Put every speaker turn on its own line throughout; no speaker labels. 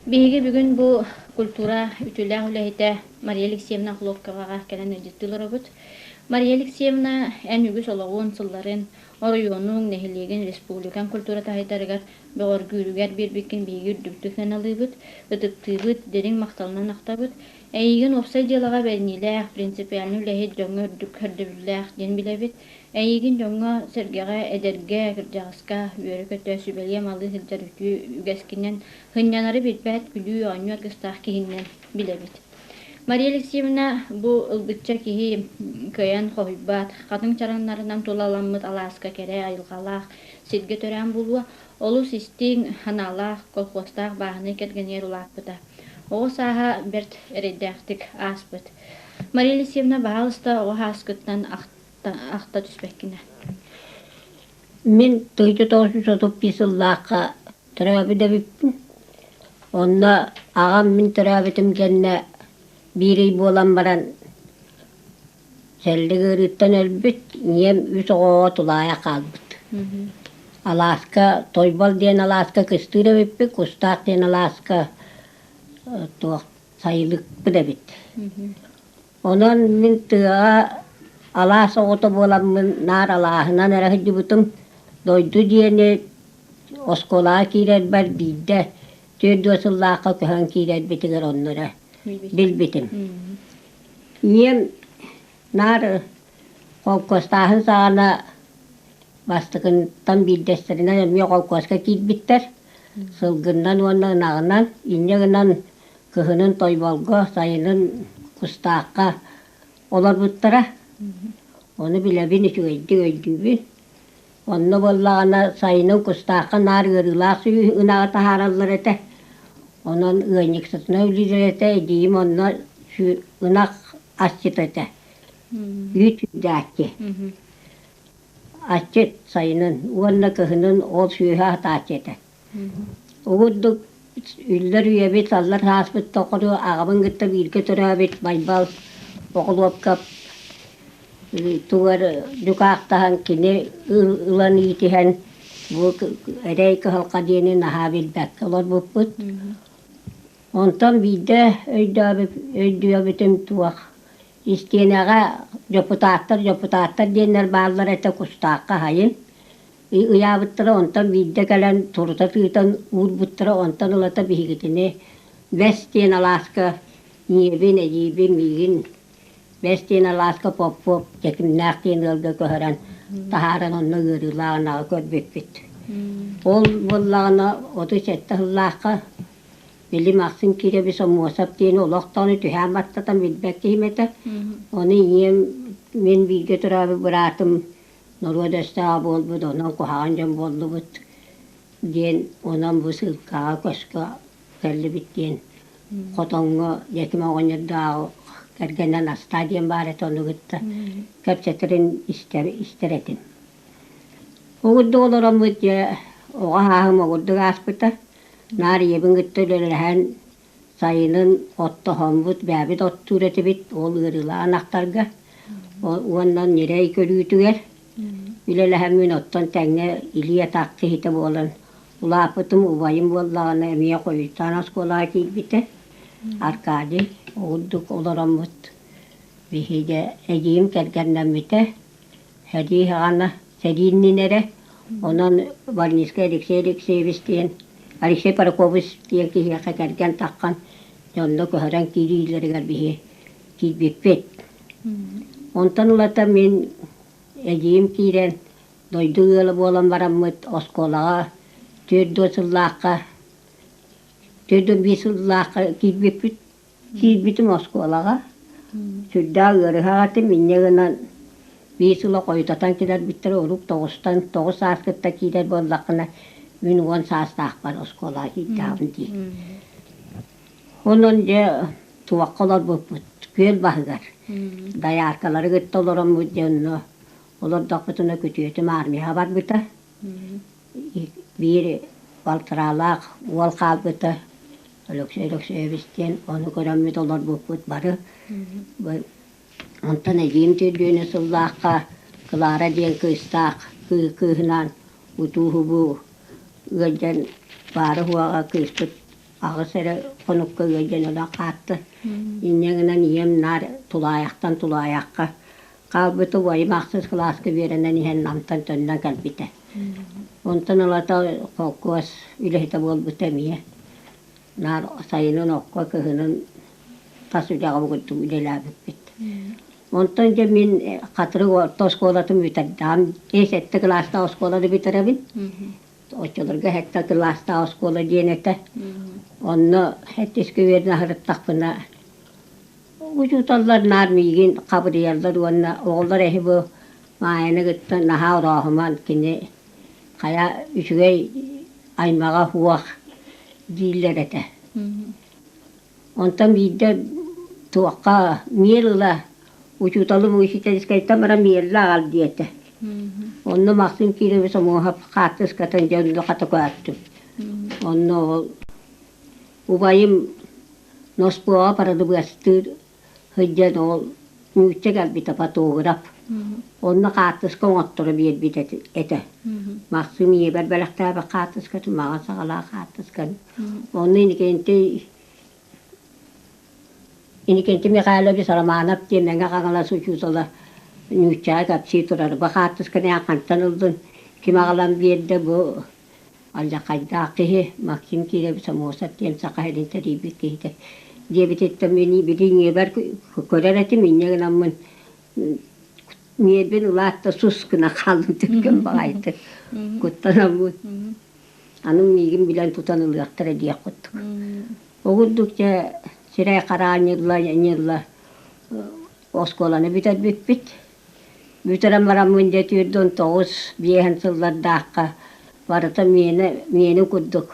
Биһиги бүгүн бу культура үтүөлээх үлэһитэ Мария Алексеевна Охлопковаҕа кэлэн ыалдьыттыы олоробут. Мария Алексеевна, эн үгүс олоҕун, сылларын, оройуонуҥ, нэһилиэгин, республикаҥ культурата сайдарыгар бөҕөргүүрүгэр биэрбиккин биһиги үрдүктүк сыаналыыбыт, ытыктыыбыт, дириҥ махталынан ахтабыт. Эйигин уопсай дьыалаҕа бэриниилээх, принципиальнай үлэһит, дьоҥҥо үрдүк көрдөбүллээх диэн билэбит. Эйигин дьоҥҥо-сэргэҕэ, эдэргэ, кырдьаҕаска үөрэ-көтө, сүбэлиэ-амалыы сылдьар үтүө үгэскинэн, сынньанары билбэт, күлүү-оонньуу аргыстаах киһинэн билэбит. Мария Алексеевна бу ылбычча киһи кыайан хоһуйбат, хатыҥ чараҥнарынан тулаламмыт алааска кэрэ айылҕалаах сиргэ төрөөн булуо, олус истиҥ, санаалаах, колхуостаах бааһынай кэргэнигэр улааппыта. Оҕо сааһа бэрт эрэйдээхтик ааспыт. Мария Алексеевна, баһаалыста оҕо сааскыттан ахта түспэккинэ.
Мин 1935 сыллаахха төрөөбүт эбиппин. Онно аҕам мин төрөөбүтүм кэннэ биир ый буолан баран сэллик ыарыыттан өлбүт, ийэм үс оҕоҕо тулаайах хаалбыт. Алааска Тойбол диэн алааска кыстыыр эбиппит, Кустаах диэн алааска туох сайылыкпыт эбит. Онон мин тыаҕа алаас оҕото буоламмын наар алааһынан эрэ сылдьыбытым. Дойду диэни оскуолаҕа киирэрбэр биирдэ 40 сыллаахха көһөн киирэрбитигэр онно эрэ билбитим. Ийэм наар холкуостааһын саҕана бастакыттан биирдэстэринэн эмиэ холкуоска киирбиттэр. Сылгыннан уонна ынаҕынан, инньэ гынан кыһынын Тойболго, сайынын Кустаахха олорбуттара. Ону билэбин, үчүгэйдик өйдүүбүн. Онно буоллаҕына сайынын Кустаахха наар ыарыылаах сүөһү ынаҕы таһаараллар этэ. Онон ыанньыксытынан үлэлиир этэ, эдьиийим онно ынах асчыта этэ, үүт үүрдээччи. Асчыт сайынын уонна кыһынын ол сүөһү аһатааччы этэ. Угурдук үллэр үйэбит аллар сааспыт тохору аҕабын кытта бииргэ төрөөбүт Байбал Оҕолуопкап тугар дьукаахтаһан кини ылан иитиһэн бу эрэй кыһалҕа диэни наһаа билбэккэ олорбуппут. Онтон биирдэ өйдөөбүтүм туох истиэнэҕэ дьокутааттар дьокутааттар диэннэр бааллар этэ кустаахха аһайын ыйаабыттара, онтон биирдэ кэлэн турута тыытан уурбуттара, онтон ылата биһигитини Бэс диэн алааска ийэбин, эдьиийбин, миигин Бэс диэн алааска Поппуоп Дьэкимнээх диэн ыалга көһөрөн таһааран онно ыарыылаах ынаҕы көрбүппүт. Ол буоллаҕына 37 сыллаахха били Махсым Кирэби Сомуосап диэни олохтоону түһээн баттатан билбэт киһим этэ. Ону ийэм мин бииргэ төрөөбүт быраатым норуот өстөөҕө буолбут, онон куһаҕан дьон буоллубут диэн, онон бу сыылкаҕа көскө кэллибит диэн хотоҥҥо Дьэким оҕонньордооҕу кэргэнэ Настаа диэн баар этэ, ону кытта кэпсэтэрин истэр, истэр этим. Ол курдук олороммут дьэ оҕо сааһым огурдук ааспыта. Наар ийэбин кытта үлэлэһэн Сайынын оттоһоммут, бэйэбит оттуур этибит, ол ыарыылаах ынахтарга уонна ньирэй көрүүтүгэр үлэлэһэммин оттон тэҥҥэ илии-атах киһитэ буолан улааппытым, убайым буоллаҕына эмиэ хойутаан оскуолаҕа киирбитэ, Аркадий ордук олороммут биһиги эдьиийим кэргэннэммитэ, сэрии саҕана сэрии иннинэ эрэ, онон Больницкай Алексей Алексеевич диэн Алексей Паракович диэн киһиэхэ кэргэн таххан дьонно көһөрөн киириилэригэр биһи киирбиппит. Онтон ылата мин эдьиийим киирэн дойду ыала буолан бараммыт оскуолаҕа 40 сыллаахха 45 сыллаахха киирбиппит. Киирбитим оскуолаҕа, сүрдээх ыарыһах этим, инньэ гынан биир сыла хойутатан кэлэрбиттэрэ урут тоҕустан тоҕус сааскыттан киирэр буоллаххына, мин 10 саастаахпар оскуолаҕа киирдэҕим дии. Онон дьэ туохха олорбуппут күөл баһыгар дояркалары кытта олороммут дьэ онно олордохпутуна күтүөтүм армияҕа барбыта. Биир балтараалаах уол хаалбыта Өлөксөй Өлөксөйөбүс диэн ону көрөммүт олорбуппут бары. Онтон эдьиийим түрдүөнэ сыллаахха Клара диэн кыыстаах кыыһынаан утуу-субуу ыалдьан баара-суоҕа кыыспыт. Аҕыс эрэ хонукка ыалдьан өлөн хаатта. Инньэ гынан ийэм наар тулаайахтан тулаайахха хаалбыта убайым ахсыс кылааска үөрэнэн иһэн Намтан төннөн кэлбитэ. Онтон ылата холкуос үлэһитэ буолбута эмиэ. Наар сайынын окко, кыһынын тас үлэҕэ бу курдук үлэлээбиппит. Онтон дьэ мин Хатырык орто оскуолатын бүтэрдэҕим. Сэттэ кылаастаах оскуоланы бүтэрэбин. Оччолорго сэттэ кылаастаах оскуола диэн этэ. Онно сэттискэ үөрэнэ сырыттахпына учууталлар наар миигин хабырыйаллар уонна оҕолор эһи бу Маайаны кытта наһаа орооһуман кини хайа үчүгэй аймаҕа суох дииллэр этэ. Онтон биирдэ туохха миэл ыла учууталым учительскайтан баран миэллэ аҕал диэтэ. Онно Максим Кирович Омуоһап хаартыскатын дьэ онно хата көһөртүм. Онно ол убайым Носпуоҕа парадыбыастыыр сылдьан ол нуучча кэлбитэ фотограф. Онно хаартыска оҥотторо биэрбит этэ. Максим ийэбэр бэлэхтээбит хаартыскатын, маҕан саҕалаах хаартысканы. Онно Иннокентий Иннокентий Михайлович Романов диэн Мэҥэ Хаҥалас учуутала нууччаҕа кэпсии турар. Бу хаартысканы эн хантан ыллын, ким аҕалан биэрдэ бу алдьархайдаах киһи Максим Кирович Аммосов диэн саха сирин тэрийбит киһитэ диэбититтэн мин били ийэбэр көрөр этим инньэ гынаммын ньиэрбин ылаат да сус гына хааллым түргэн баҕайытык куттанаммын аны миигин билэн тутан ылыахтара диэх курдук ол курдук дьэ сирэй хараа ньылла ньылла оскуоланы бүтэрбиппит Бүтэрэн бараммын дьэ 49 биэһин сыллардаахха барыта миэнэ миэнэ курдук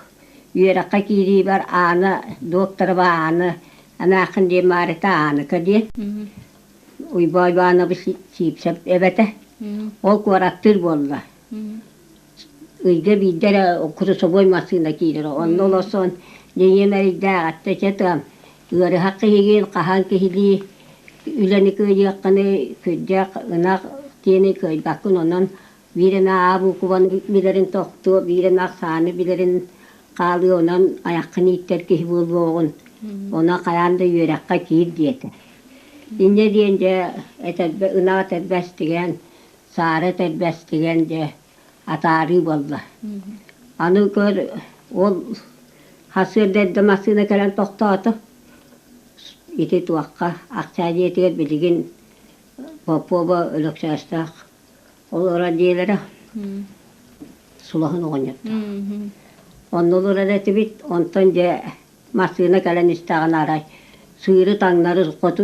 үөрэххэ киириибэр Аана Докторова Аана эмээххин диэн маарыта Ааныка диэн Уйбаа Уйбаанабыс Сиипсэп эбэтэ ол куораттыыр буолла ыйга биирдэ эрэ курусобуой массыына киирэрэ онно олорсон дьэ ийэм эрэйдээх эттэ чэ тыам ыарыһах киһигин хаһан киһилии үлэни кыайыаххыный күрдьэх ынах диэни кыайбаккын онон биир эмэ аа буукубаны билэрин тохтуо биир эмэ ахсааны билэрин хаалыа онон айаххын ииттэр киһи буолуоҕун онон хайаан да үөрэххэ киир диэтэ инньэ диэн дьэ этэрбэ ынах этэрбэстигэн саара этэрбэстигэн дьэ атаарыы буолла. Аны көр ол сарсыарда эрдэ массыына кэлэн тохтоото. Ити туохха Ахчаа дьиэтигэр билигин Попова Өлөксөөстөөх олорор дьиэлэрэ Сулаһын оҕонньордоох. Онно олорор этибит, онтон дьэ массыына кэлэн истэҕинэ арай сыыры таҥнары хоту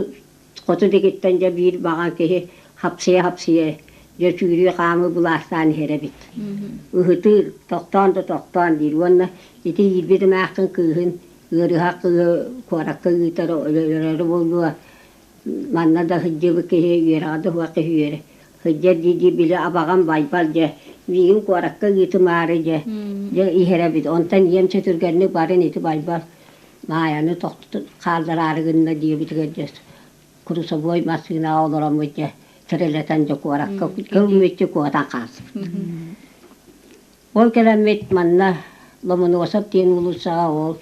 Хоту диэкиттэн дьэ биир баҕа киһи хапсыйа-хапсыйа дьэ сүүрүү-хаамыы былаастаан иһэр эбит. Ыһытыыр, тохтоон да тохтоон диир уонна ити иирбит эмээххин кыыһын ыарыһах кыыһы куоракка ыытар өлөрөрө буолуо манна да сылдьыбыт киһи үөрэҕэ да суох киһи үөрэ сылдьар дии-дии били абаҕам Байбал дьэ миигин куоракка ыытымаары дьэ дьэ иһэр эбит. Онтон ийэм сөтүргэнник барын ити Байбал Маайаны хааллараары гынна диэбитигэр дьэ курусобуой массыынаҕа олороммут дьэ тирилэтэн дьэ куоракка кыл мүччү куотан хаалсыбыт. Ол кэлэммит манна Ломоносов диэн уулуссаҕа ол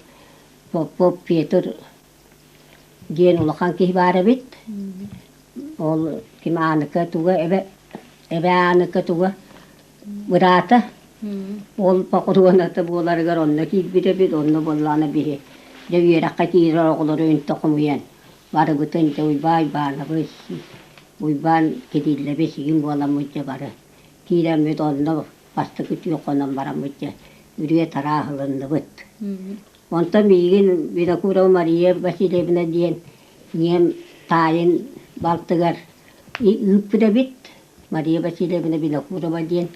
Попов Петр диэн улахан киһи баар эбит. Ол ким Ааныка туга эбэ эбэ Ааныка туга быраата Ол похоруоната буоларыгар онно киирбит эбит, онно буоллаҕына биһи дьэ үөрэххэ киирэр оҕолору үнтү хомуйан барыбытын дьэ Уйбаан Уйбаанабыс, Уйбаан Кириллэбис игин буоламмыт дьэ бары киирэммит онно бастакы түүн хонон бараммыт дьэ үрүө-тараа аһылынныбыт. Онтон миигин Винокурова Мария Васильевна диэн ийэм таайын балтыгар ыыппыт эбит. Мария Васильевна Винокурова диэн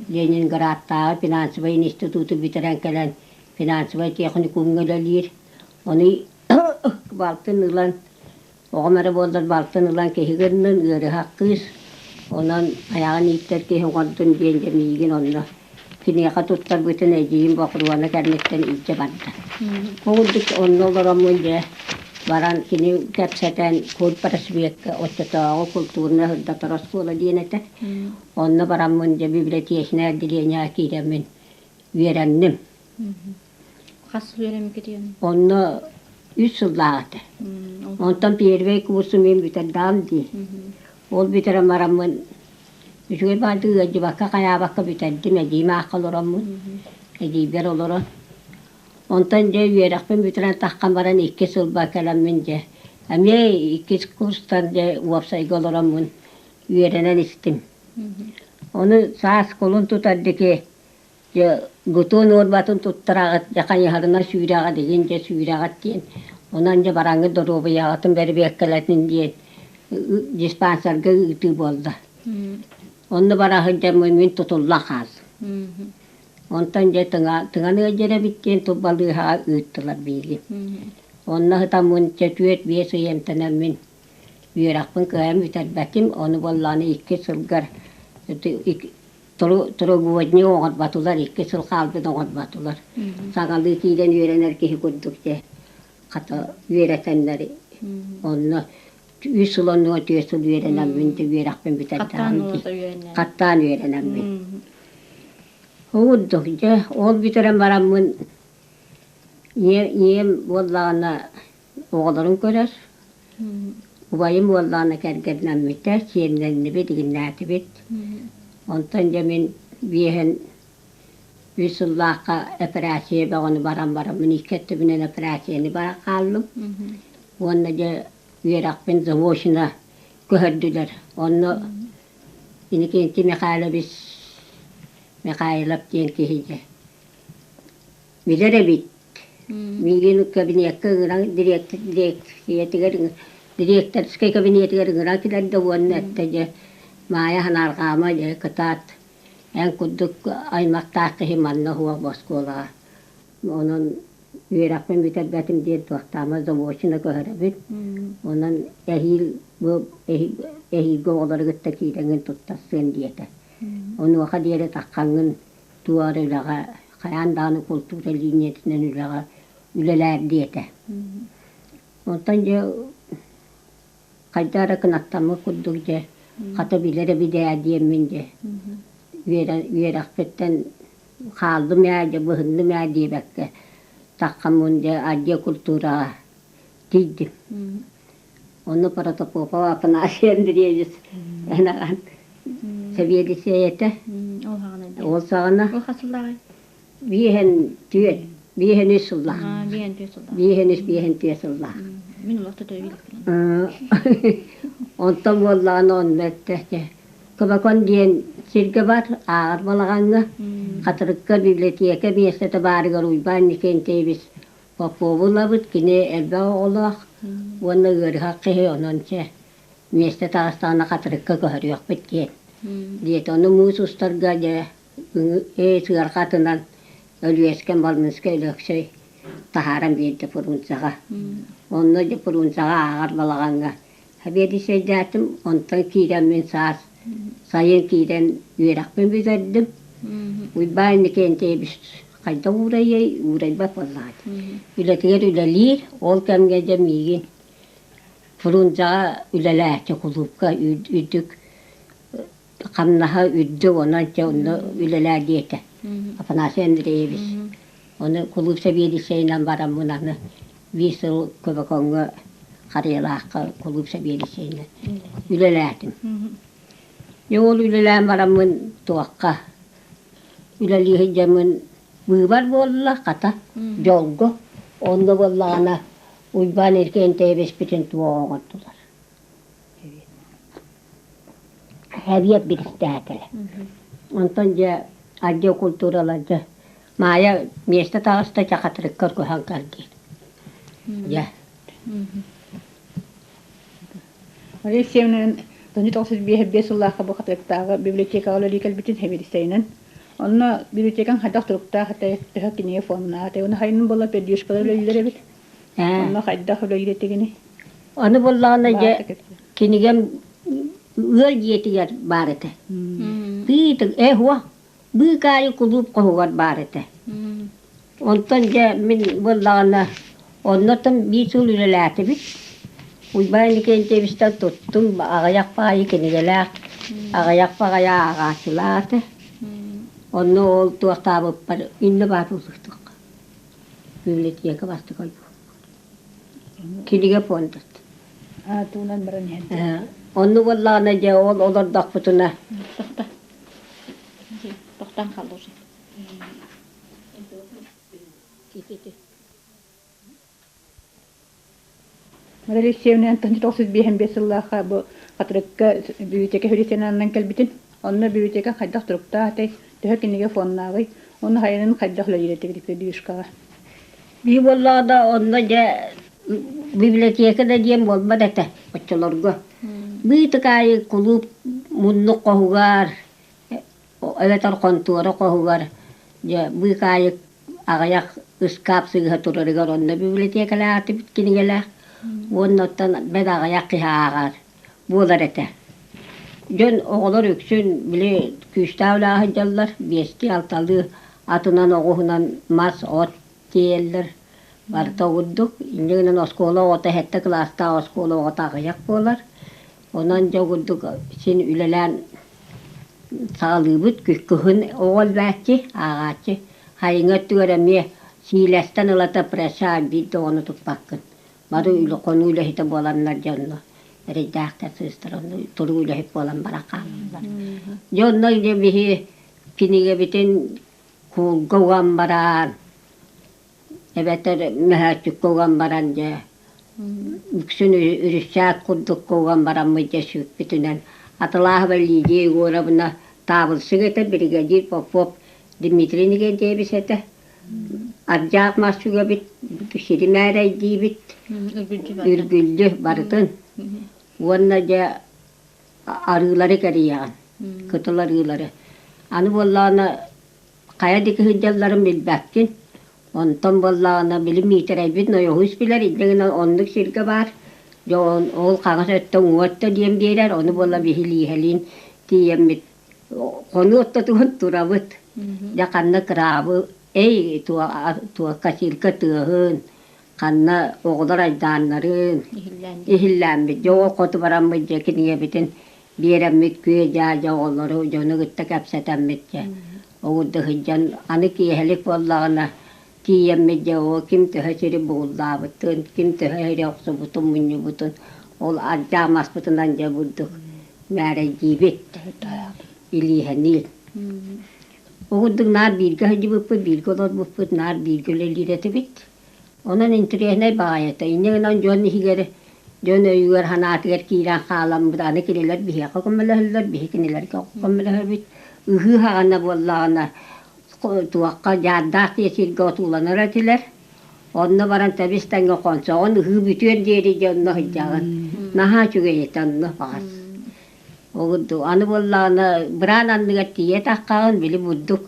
Ленинградтааҕы финансовай институту бүтэрэн кэлэн финансовай техникумҥа үлэлиир. Ону балтын ылан, оҕом эрэ буоллар балтын ылан киһи гыннын, ыарыһах кыыс. Онон айаҕын ииттэр киһи оҥордун диэн дьэ миигин онно киниэхэ туттарбытын эдьиийим бохуруона кэнниттэн илдьэ барда. Ол курдук онно олороммун дьэ баран кини кэпсэтэн культпросвекка оччотооҕу культурнай сырдатар оскуола диэн этэ. Онно бараммын дьэ библиотечнай отделениеҕа киирэммин үөрэнним.
Хас сыл үөрэммиккитий?
Онно үс сыллаах этэ. Онтон первый курсу мин бүтэрдэҕим дии. Ол бүтэрэн бараммын үчүгэй баҕайытык ыалдьыбакка хайаабакка бүтэрдим, эдьиийим аахха олороммун, эдьиийбэр олорон. Онтон дьэ үөрэхпин бүтэрэн таххан баран икки сылба кэлэммин дьэ эмиэ иккис курстан дьэ уопсайга олороммун үөрэнэн истим. Ону саас кулун тутар диэки дьэ гутуон уорбатын туттараҕыт, дьэ хайыһарынан сүүрэҕит игин дьэ сүүрэҕит диэн, онон дьэ бараҥҥыт доруобуйаҕытын бэрэбиэркэлэтин диэн диспансерга ыытыы буолла. Онно бара сылдьаммын мин тутуллан хааллым. Онтон дьэ тыҥа тыҥан ыалдьар эбит диэн балыыһаҕа ыыттылар биһиги. Онно сытаммын чэ түөрт-биэс ый эмтэнэммин үөрэхпин кыайан бүтэрбэтим. Ону буоллаҕына икки сылгар Трогодни оҥорботулар, икки сыл хаалбыт оҥорботулар. Саҥалыы киирэн үөрэнэр киһи курдук дьэ хата үөрэтэннэр онно үс сыл оннугар түөрт сыл үөрэнэммин да үөрэхпин бүтэрдэҕим дии. Хаттаан үөрэнэммин. Курдук дьэ ол бүтэрэн бараммын ийэм буоллаҕына оҕолорун көрөр. Убайым уоллаана кэргэннэммитэ, сиэннэннибит, игиннээтибит. Онтон дьэ мин биэһин үс сыллаахха операция бөҕөнү баран бараммын икки өттүбүнэн операцияны баран хааллым. Уонна дьэ үөрэхпин заочно көһөрдүлэр. Онно Иннокентий Михайлович Михайлов диэн киһи дьэ билэр эбит. Миигин кабинекка ыҥыран дириэктэр дириэктэрскэй кабинетыгар ыҥыран килэрдэ уонна эттэ дьэ Маайа санаарҕаама дьэ кытаат эн курдук аймахтаах киһи манна суох бу оскуолаҕа онон үөрэхпин бүтэрбэтим диэн туохтаама заочно көһөрөбүт онон эһиил бу эһиилги оҕолору кытта киирэҥҥин туттарсыан диэтэ онуоха диэри таххаҥҥын туох эрэ үлэҕэ хайаан даҕаны култуура линиятынан үлэҕэ үлэлээр диэтэ. Онтон дьэ хайдах эрэ кынаттаммыт курдук дьэ хата билэр эбит ээ диэммин дьэ үөрэхпиттэн хааллым ээ дьэ быһынным ээ диэбэккэ таххаммын дьэ отдел культураҕа тиийдим. Онно Протопопова Афанасий Андреевич энаҕан сэбиэдиссэй этэ.
Ол саҕана
Ол саҕана
Ол хас сыллааҕый?
биэһэн түөрт, биэһэн үс сыллаах.
Биэһэн түөрт сыллаах.
Биэһэн үс, биэһэн түөрт сыллаах.
Мин олохто төбүлүкпүн.
Онтон буоллаҕына онно эттэ Кыбакон диэн сиргэ бар, ааҕар балаҕаҥҥа, Хатырыкка библиотека миэстэтэ баарыгар Уйбаан Никентьевич Попову ылабыт, кини элбэх оҕолоох уонна ыарыһах киһи, онон чэ, миэстэ таҕыстаҕына хатырыкка көһөрүөхпүт диэн диэтэ. Ону муус устарга дьэ ээ сыарҕа атынан Өлүөскэ Балмынскай Өлөксөй таһааран биэрдэ Фрунзеҕа. Онно дьэ Фрунзеҕа ааҕар балаҕаҥҥа сэбиэдиссэйдээтим, онтон киирэн мин саас сайын киирэн үөрэхпин бүтэрдим. Уйбаан Никентьевич хайдах уурайыай, уурайбат буоллаҕа дии. Үлэтигэр үлэлиир, ол кэмҥэ дьэ миигин Фрунзеҕа үлэлээччи кулуупка үрдүк хамнаһа үрдүк, онон дьэ онно үлэлээ диэтэ Афанасий Андреевич. Ону кулууп сэбиэдиссэйинэн бараммын аны биир сыл Көбөкөҥҥө Харыйалаахха кулууп сэбиэдиссэйинэн үлэлээтим. Дьэ ол үлэлээн бараммын туохха үлэлии сылдьаммын быыбар буолла хата дьолго онно буоллаҕына Уйбаан Иркентьевичпитин туох оҥордулар Эбиэт биристээтэлэ. Онтон дьэ отдел культуралар дьэ Маайа миэстэ таҕыста дьэ хатырыккар көһөн кэл диир. Дьэ.
Мария Алексеевна Тонньу тоҕус биэс сыллаахха бу Хатырыктааҕы библиотекаҕа үлэлии кэлбитин сэбиэдиссэйинэн. Онно библиотекаҥ хайдах туруктаах этэй, төһө кинигэ фоннаах этэй, уонна хайын буолла передвижкалар үлэлииллэр эбит. Онно хайдах үлэлиир этигиний?
Аны буоллаҕына дьэ кинигэм ыал дьиэтигэр баар этэ. Тыытык э уо быыкаайы кулууп хоһугар баар этэ. Онтон дьэ мин буоллаҕына оннотон биир сыл үлэлээтибит. Уйбаан Никентьевичтан туттум аҕыйах баҕайы кинигэлээх, аҕыйах баҕайы ааҕааччылаах этэ. Онно ол туохтаабыппар иннэ баар буолуохтуохха. Библиотека бастакы Кинигэ фондат.
Туунан баран иһэн.
Оннук буоллаҕына дьэ ол олордохпутуна
Тохта. Тохтон хаалла уже.
Мария Алексеевна Антон 95 сыллаахха бу Хатырыкка библиотека Фелисиананан кэлбитин. Онно библиотека хайдах туруктаах этэй, төһө кинигэ фоннааҕый, уонна хайанын хайдах үлэлиир этигит педагогикаҕа?
Биир буоллаҕына онно дьэ библиотека да диэн буолбат этэ оччолорго. Быытык аайы кулууп муннук хоһугар эбэтэр хонтуора хоһугар дьэ быыкаайык аҕыйах ыскаап сыыһа турарыгар онно библиотекалаатыбыт кинигэлээх уонна оттон бэл аҕыйах киһи ааҕар буолар этэ. Дьон оҕолор үксүн били күүстээх үлэҕэ сылдьаллар, биэстии-алталыы атынан оҕуһунан мас, от тиэйэллэр. Барыта курдук. Инньэ гынан оскуола оҕото сэттэ кылаастаах оскуола оҕото аҕыйах буолар. Онон дьэ курдук син үлэлээн саҕалыыбыт. Кыһын оҕо элбээччи, ааҕааччы. Сайыҥҥы өттүгэр эмиэ сиилэстэн ылата пресса биир да оҕону туппаккын. Бары үлэ хонуу үлэһитэ буоланнар дьэ онно эрэйдээхтэр сыыстар онно туруу үлэһит буолан баран хаалаллар. Дьэ онно дьэ биһи кинигэбитин куулга уган баран эбэтэр мөһөөччүккэ уган баран дьэ үксүн үрүсээк курдукка уган бараммыт дьэ сүүппүтүнэн Атылааһова Лидия Егоровна таабылсык этэ, бригадир Попов Дмитрий Николаевич этэ. Ардьаах мас сүгэбит, сири мээрэйдиибит, үргүлдьү барытын. Уонна дьэ арыылары кэрийэҕин, кытыл арыылары. Аны буоллаҕына хайа диэки сылдьалларын билбэккин. Онтон буоллаҕына били Миитэрэйбит нойоһуус билэр, инньэ гынан оннук сиргэ баар. Дьэ ол хаҥас өттө уҥа өттө диэн биэрэр, ону буолла биһи Лииһэлиин тиийэммит хонуу ортотугар турабыт. Дьэ ханна кыраабы эй туох косилка тыаһын, ханна оҕолор айдааннарын иһиллээммит. Дьэ ол хоту бараммыт дьэ кинигэбитин биэрэммит күө-дьаа дьэ оҕолору дьону кытта кэпсэтэммит дьэ оҕурда сылдьан аны киэһэлик буоллаҕына тиийэммит дьэ оо ким төһө сири бугуллаабытын, ким төһө сири охсубутун, мунньубутун ол ардьаах маспытынан дьэ бурдук мээрэйдиибит илииһэниин. Ол курдук наар бииргэ сылдьыбыппыт, бииргэ олорбуппут, наар бииргэ үлэлиир этибит. Онон интэриэһинэй баҕайы этэ. Инньэ гынан дьон иһигэр, дьон өйүгэр-санаатыгар киирэн хааламмыт, аны кинилэр биһиэхэ көмөлөһөллөр, биһи кинилэргэ көмөлөһөбүт. Ыһыы хаҕана буоллаҕына, туохха дьаардаах диэ сиргэ отууланар этилэр. Онно баран тэбис-тэҥҥэ хонсоҕун, ыһыы бүтүөр диэри дьэ онно сылдьаҕын. Наһаа үчүгэй этэ онно баҕас. Ол курдук аны буоллаҕына быраан анныгар тиийэ таххаҕын, били бурдук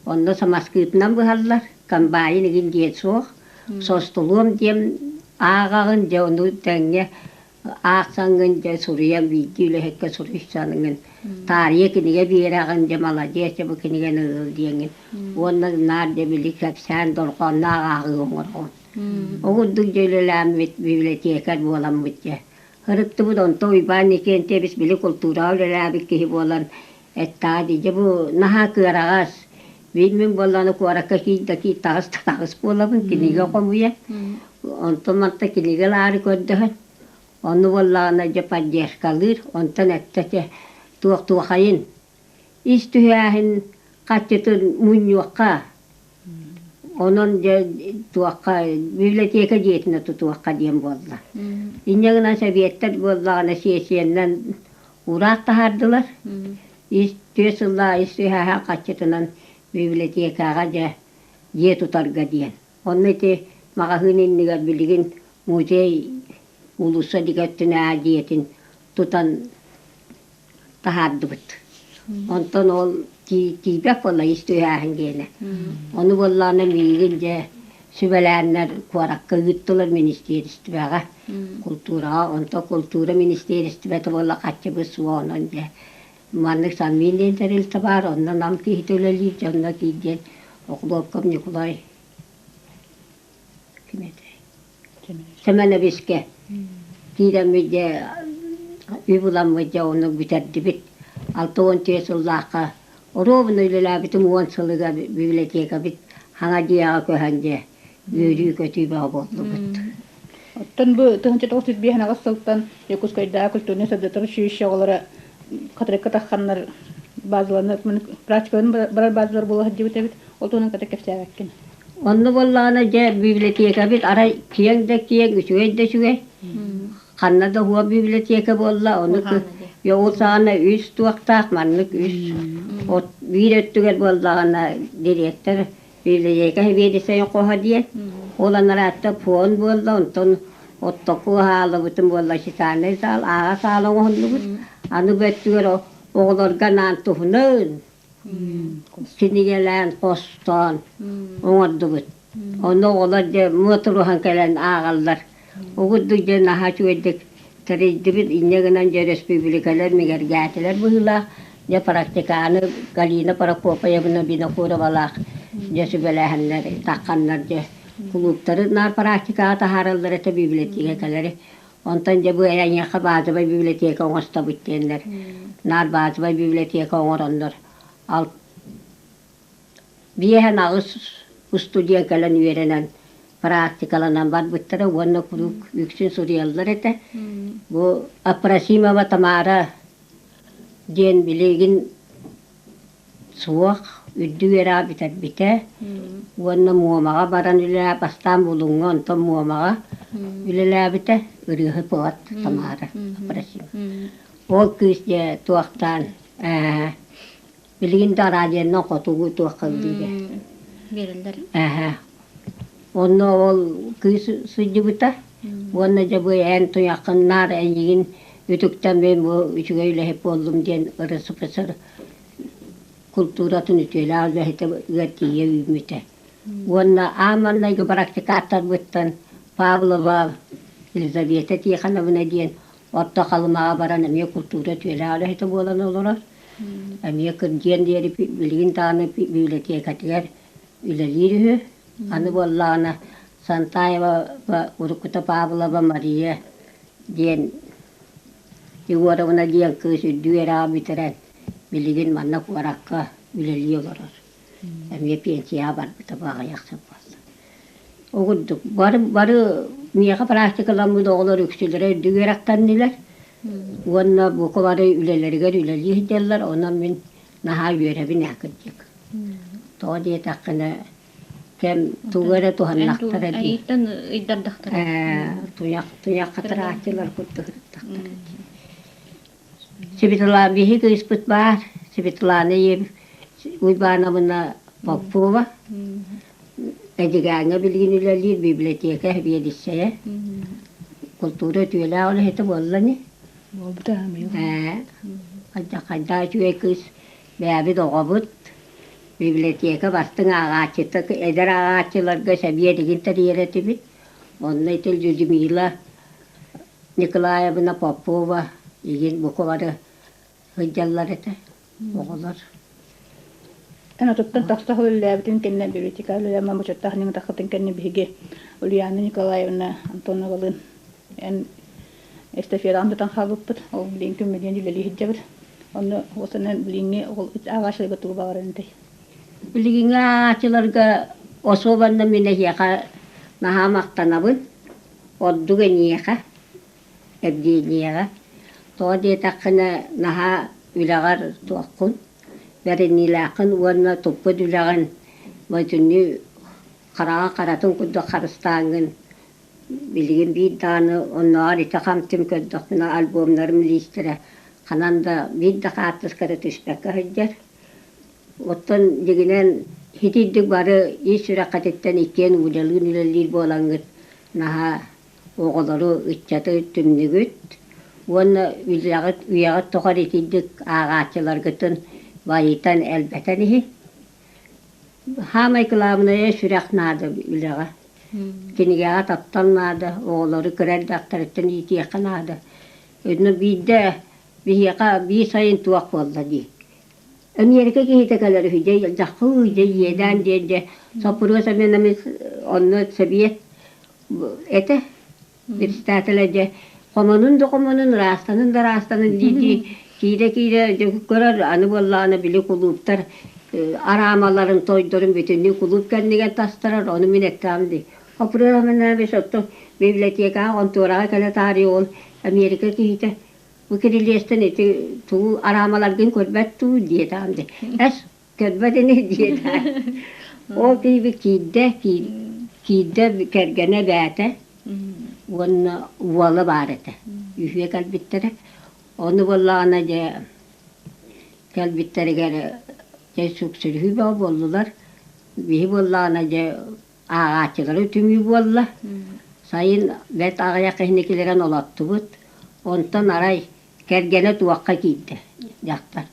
онно самаскыытынан быһаллар, комбайн игин диэн суох. Состулуом диэн ааҕаҕын, дьэ ону тэҥҥэ аахсаҥҥын дьэ суруйан биирдии үлэһиккэ суруйсаҥҥын таарыйа кинигэ биэрэҕин дьэ маладьыас дьэ бу кинигэни ыл диэҥҥин уонна наар дьэ били кэпсээн дорҕоонноох ааҕыы оҥороҕун. Ол курдук дьэ үлэлээммит библиотекарь буоламмыт дьэ Ырыттыбыт онто Уйбаан Никиэнтиэбис били култуураҕа үлэлээбит киһи буолан эттэҕэ дии дьэ бу наһаа кыараҕас биир мин буоллаҕына куоракка киир да киир таҕыс да таҕыс буолабын кинигэ хомуйа онтон манта кинигэ ылаары көрдөһөн ону буоллаҕына дьэ поддержкалыыр онтон эттэ чэ туох туохайын ис түһээһин хаччытын мунньуохха Онон дьэ туохха библиотека дьиэтинэ тутуохха диэн буолла. Инньэ гынан сэбиэттэр буоллаҕына сиэссийэннэн уураах таһаардылар. Ис түөрт сыллаах ис түһээһэ хаччытынан библиотекаҕа дьэ дьиэ тутарга диэн. Онно ити маҕаһыын иннигэр билигин музей уулусса диэки өттүнээҕи дьиэтин тутан таһаардыбыт. Онтон ол тиийбэт буолла ис түһээһин диэнэ. Ону буоллаҕына миигин дьэ сүбэлээннэр куоракка ыыттылар министиэристибэҕэ, култуураҕа. Онтон култуура министиэристибэтэ буолла хаччыбыт суох онон дьэ маннык Санмин диэн тэрилтэ баар, онно Нам киһитэ үлэлиир, дьэ онно киир диэн Охлопков Ньукулай ким этэй? Сэмэнэбискэ киирэммит дьэ үп ыламмыт дьэ ону бүтэрдибит. 64 сыллаахха оруобуна үлэлээбитим 10 сылыгар библиотекабыт хаҥа дьиэҕэ көһөн дьэ Үөрүү-көтүү бөҕө буоллубут.
Оттон бу 1905 сылтан Якутскайдааҕы культурнай сырдатар училище оҕолоро Хатырыкка тахханнар базаланар практикаларын барар базалар буола сылдьыбыт эбит. Ол туһунан кытта кэпсээбэккин.
Онно буоллаҕына дьэ библиотекабыт арай киэҥ да киэҥ, үчүгэй да үчүгэй. Ханна да уһуо библиотека буолла, ону ол саҕана үс туохтаах маннык үс от биир өттүгэр буоллаҕына директор библиотека сэбиэдиссэйин хоһо диэн, ол анараатта фон буолла, онтон оттоку хаалыбытым буолла читальный зал, ааҕа саала оҥоһуллубут. Аны бу өттүгэр оҕолорго анаан туһунан кинигэлээн хостоон оҥордубут. Онно оҕолор дьэ муотуруһан кэлэн ааҕаллар. Угуттук дьэ наһаа үчүгэйдик тэрийдибит. Инньэ гынан дьэ өрөспүүбүлүкэлэр мигэргээтилэр быһыылаах. Дьэ практиканы Галина Прокопьевна Винокуровалаах дьэ сүбэлээһиннэр тахханнар дьэ кулууптары наар практикаҕа таһаараллар этэ библиотекалары. Онтон дьэ бу эйиэхэ базовай библиотека оҥостобут диэннэр наар базовай библиотека оҥороннор биэһэн аҕыс устудьуон кэлэн үөрэнэн практикаланан барбыттара уонна куруук үксүн суруйаллар этэ. Бу Апросимова Тамара диэн билигин суох, үрдүк үөрэҕи бүтэрбитэ уонна Муомаҕа баран үлэлээ бастаан Булуҥҥа, онтон Муомаҕа үлэлээбитэ, ырыаһыт поэт Тамара Апросимова. Ол кыыс дьэ туохтаан ээ билигин да араадьыйанан хотугу туохха ыллыыр
Биэрэллэр.
Эһэ. Онно ол кыыс сылдьыбыта уонна дьэ бу эн туйаххын наар эйигин үтүктэн мин бу үчүгэй үлэһит буоллум диэн РСФСР култууратын үтүөлээх үлэһитэ ыар тиийэ үүммүтэ. Уонна аан маҥнайгы практикаттарбыттан Павлова Елизавета Тихоновна диэн Орто Халымаҕа баран эмиэ култуура үтүөлээх үлэһитэ буолан олорор. Эмиэ кырдьыан диэри билигин даҕаны библиотекатыгар үлэлиир үһү. Аны буоллаҕына Сантаева уруккута Павлова Мария диэн Егоровна диэн кыыс үрдүк үөрэҕи бүтэрэн билигин манна куоракка үлэлии олорор. Эмиэ пенсияҕа барбыта бу аҕыйах сыл буолла. Ол курдук бары бары миэхэ практикаламмыт оҕолор үксүлэрэ үрдүк үөрэхтэннилэр уонна бука бары үлэлэригэр үлэлии сылдьаллар, онон мин наһаа үөрэбин ээ кырдьык. Тоҕо диэтэххинэ кэм тугу эрэ туһаннахтара дии.
Айыыттан ыйдардахтара.
Ээ, туйах туйах хатырааччылар курдук ырыттахтара дии. Светлана биһи кыыспыт баар, Светлана Уйбаановна Попова. Эдьигээҥҥэ билигин үлэлиир библиотека сэбиэдиссэйэ. Култуура үтүөлээх үлэһитэ буолла ини.
Буолбута
Ээ, хайдах үчүгэй кыыс бэйэбит оҕобут. Библиотека бастыҥ ааҕааччыта, эдэр ааҕааччыларга сэбиэдигин тэрийэр этибит. Онно ити Людмила Николаевна Попова игин бука бары сылдьаллар этэ оҕолор.
Эн отуттан тахса сыл үлэлээбитин кэннэ библиотека үлэлээн бочуоттаах ньыҥытаххытын кэннэ биһиги Ульяна Николаевна Антоновалыын эн эстафетаҕын тутан хаалбыппыт. Ол билигин күммүтүнэн үлэлии сылдьабыт. Онно уосанан билиҥҥи ааҕааччыларга тугу баҕарар этэй?
Билигиҥҥи ааҕааччыларга особенно мин эһиэхэ наһаа махтанабын. Ордук эйиэхэ, Евгенияҕа. Тоҕо диэтэххинэ наһаа үлэҕэр туоххун, бэриниилээххин уонна туппут үлэҕин бүтүннүү хараҕа харатын курдук харыстааҥҥын билигин биир даҕаны оннооҕор ити хам-түм көрдөхпүнэ альбомнарым лиистэрэ ханан да биир да хаартыската түспэккэ сылдьар. Оттон дьиҥинэн итирдик бары ис сүрэххититтэн иккиэн уулалыын үлэлиир буолаҥҥыт наһаа оҕолору, ыччаты түмнүгүт уонна үлэҕит үйэҕит тухары итирдик ааҕааччыларгытын байытан элбэтэн иһин. Саамай кылаабынайа сүрэх наада үлэҕэ. Кинигэҕэ таптал наада, оҕолору кыра эрдэхтэриттэн иитиэххэ наада. Онно биирдэ биһиэхэ биир сайын туох буолла дии. Эмиэрикэ киһитэ кэлэр үһү дьэ дьаххыы дьэ иэдээн диэн дьэ соппуруос эмиэ онно сэбиэт этэ председателэ дьэ хомонун да хомонун ыраастанын да ыраастанын дии-дии киирэ-киирэ дьэ көрөр аны буоллаҕына били кулууптар араамаларын тойдорун бүтүннүү кулууп кэннигэр тастарар ону мин эттэҕим дии. Хаппырыыламаннаабыс оттон библиотекаҕа хонтуораҕа кэлэ таарыйа ол Америка киһитэ бу кирилиэстэн ити тугу араамаларгын көрбөт дуу диэтэҕим дии. Эс көрбөт ини диэтэ. Ол киһибит киирдэ, киирдэ кэргэнэ бээтэ уонна уола баар этэ. Үһүө кэлбиттэрэ. Ону буоллаҕына дьэ кэлбиттэригэр дьэ сүксүрүһүү бөҕө буоллулар. Биһи буоллаҕына дьэ ааҕааччылары түмүү буолла. Сайын бэрт аҕыйах киһини киллэрэн олоттубут. Онтон арай кэргэнэ туохха киирдэ дьахтар.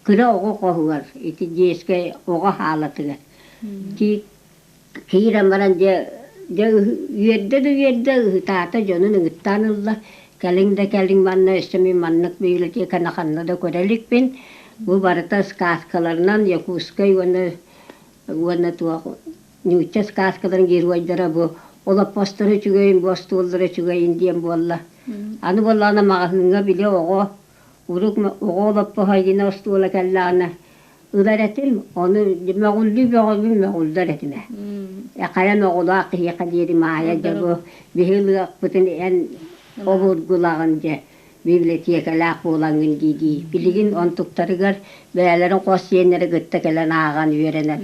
Кыра оҕо хоһугар ити дьиэскэй оҕо хаалатыгар киирэн баран дьэ дьэ үөрдэ да үөрдэ ыһытаата дьонун ыҥыттаан ылла кэлиҥ да кэлиҥ манна өссө мин маннык библиотеканы ханна да көрө иликпин бу барыта сказкаларынан Якутскай уонна уонна туох нуучча сказкаларын геройдара бу олоппосторо үчүгэйин бу остуоллара үчүгэйин диэн буолла аны буоллаҕына маҕаһыыҥҥа били оҕо урук оҕо олоппоһо игинэ остуола кэллэҕинэ ылар этим ону мөҕүллүү бөҕөбүн мөҕүллэр этим ээ хайа мөҕүлээх киһиэхэ диэри Маайа дьэ бу биһи ылыахпытын эн обургулаҕын дьэ библиотекалаах буолаҥҥын дии-дии билигин онтуктарыгар бэйэлэрин хос сиэннэри кытта кэлэн ааҕан үөрэнэн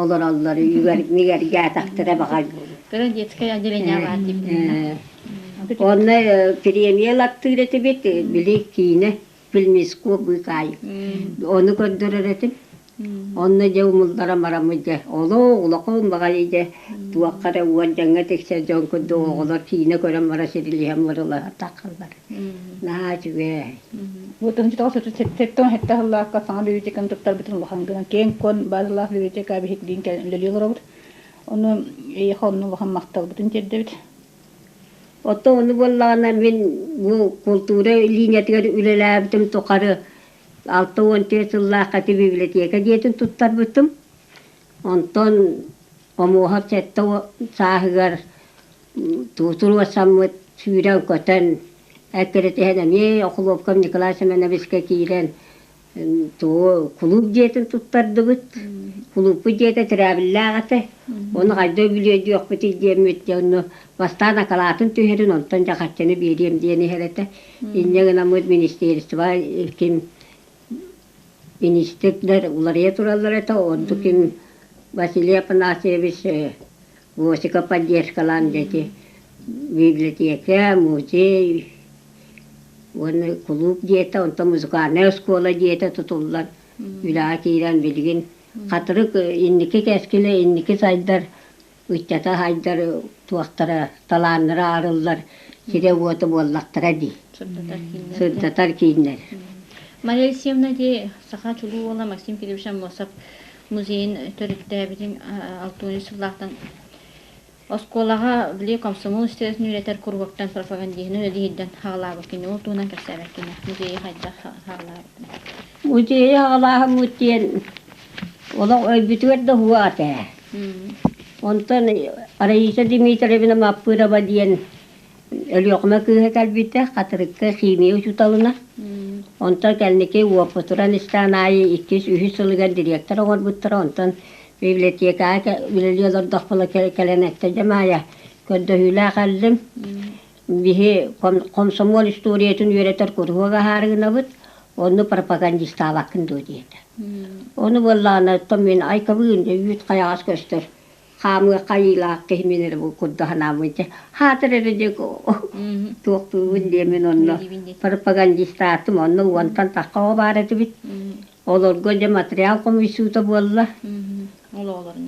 олороллор мигэргээтэхтэрэ баҕар
Кыра детское отделение баар диибин.
Онно премия ылаттыыр этибит били киинэ Фильмископ быыкаайык. Ону көрдөрөр этим. Онно дьэ умуллара бараммыт дьэ олох улахан баҕайы дьэ туохха эрэ уордьаҥҥа тиксэр дьон курдук оҕолор киинэ көрөн бара сирилиһэн мырылаһа таххаллар. Наһаа үчүгэй.
Бу 1977 сыллаахха саҥа библиотеканы туттарбытын улахан гынан киэҥ-куон базалаах библиотека биһиктиин кэлэн үлэлии олоробут. Ону эйиэхэ онно улахан махталбытын тиэрдэбит.
Оттон ону буоллаҕына мин бу култуура линиятыгар үлэлээбитим тухары 64 сыллаахха ити библиотека дьиэтин туттарбытым. Онтон Омуоһап сэттэ сааһыгар туруорсаммыт сүүрэн-көтөн эккирэтиһэн эмиэ Охлопков Николай Семеновичка киирэн Тугу кулууп дьиэтин туттардыбыт. Кулууппут дьиэтэ тирээбиллээх этэ. Ону хайда үбүлүөйдүөхпүтүй диэммит дьэ онно бастаан акылаатын түһэрин, онтон дьэ харчыны биэриэм диэн иһэр этэ. Инньэ гынаммыт министерство ким министрдэр уларыйа тураллар этэ. Онту ким Василий Афанасьевич Госика поддержкалаан дьэ ити библиотека, музей Уонна кулууп дьиэтэ, онтон музыкальнай оскуола дьиэтэ тутуллан үлэҕэ киирэн билигин Хатырык инники кэскилэ инники сайдар, ыччата сайдар туохтара талааннара арыллар сирэ-уота буоллахтара дии.
Сырдатар кииннэр.
Сырдатар кииннэр.
Мария Алексеевна дии саха чулуу уола Максим Кириллович Аммосов музейын төрүттээбитин 60 сыллаахтан Оскуолаҕа били комсомол истэрин үөрэтэр куруһуоктан пропагандиһын үлэлиирдэн хаалаабыккын ол туһунан кэпсээбэккин музейы хайдах хаалаабытын
Музейы хаалааһыммыт диэн олох өйбүтүгэр да уһуо этэ. Онтон Раиса Дмитриевна Маппырова диэн Өлүөхүмэ кыыһа кэлбитэ, Хатырыкка химия учууталына. Онтон кэнники уопутуран истэҕин аайы иккис, үһүс сылыгар директор оҥорбуттара. Онтон библиотекаҕа үлэлии олордохпуна кэлэн эттэ, дьэ Маайа, көрдөһүүлээх кэллим. Биһи комсомол историятын үөрэтэр куруһуок аһаарыгынабыт, онну пропагандистаабаккын дуо диэтэ. Ону буоллаҕына, оттон мин айкабыын дьэ үүт хайаҕас көстөр хаамыахха айыылаах киһи мин эрэ бу курдук санаабын дьэ хаатыр эрэ дьэ туохтуубун диэмин онно пропагандистаатым онно уонтан тахха оҕо баар этибит олорго дьэ материал хомуйсуута буолла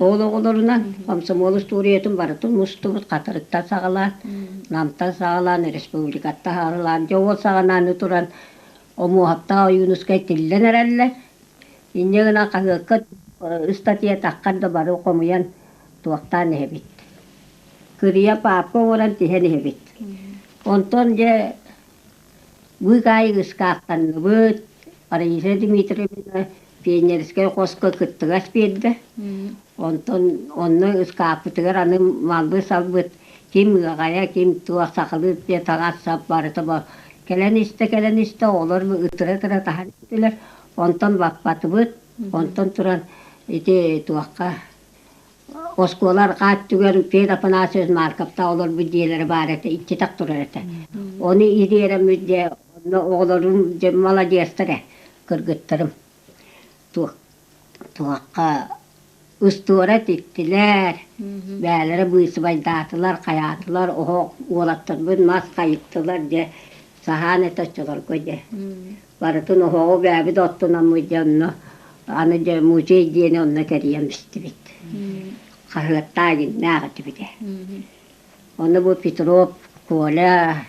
ол оҕолорунан комсомол устуоруйатын барытын мустубут хатырыктан саҕалаан намтан саҕалаан республикаттан саҕалаан дьэ ол саҕанааны туран Омуоһаптаах Ойуунускай тиллэн эрэллэр Инньэ гынан хаһыакка ыстатыйа таххар да бары хомуйан туохтаан иһэбит. Кырыйа паапка оҥорон тиһэн иһэбит. Онтон дьэ быыкаайык ыскааптанныбыт. Раиса Дмитриевна пионерскай хоско кыттыгас биэрдэ. Онтон онно ыскааппытыгар аны малбыт-салбыт ким ыаҕайа, ким туох сахалыы таҥас-сап барыта кэлэн истэ, кэлэн истэ оҕолор ытыра-ытыра таһан истилэр. Онтон баппатыбыт, онтон туран ити туохха Оскуола арҕаа өттүгэр Петр Афанасьевич Марковтаах олорбут дьиэлэрэ баар этэ, иччитэх турар этэ. Ону ириэрэммит дьэ, онно оҕолорум дьэ маладьыастар ээ, кыргыттарым. Туох туохха устуора тиктилэр, бээлэрэ быысыбайдаатылар, хайаатылар, оһох уолаттарбыт мас хайыттылар дьэ, саһаан этэ оччолорго дьэ. Барытын оһоҕу бээбит оттунаммыт дьэ онно аны дьэ музей диэни онно кэрийэн истибит. Хаһыаттаах игиннээх этибит ээ. Ону бу Петров, Коля,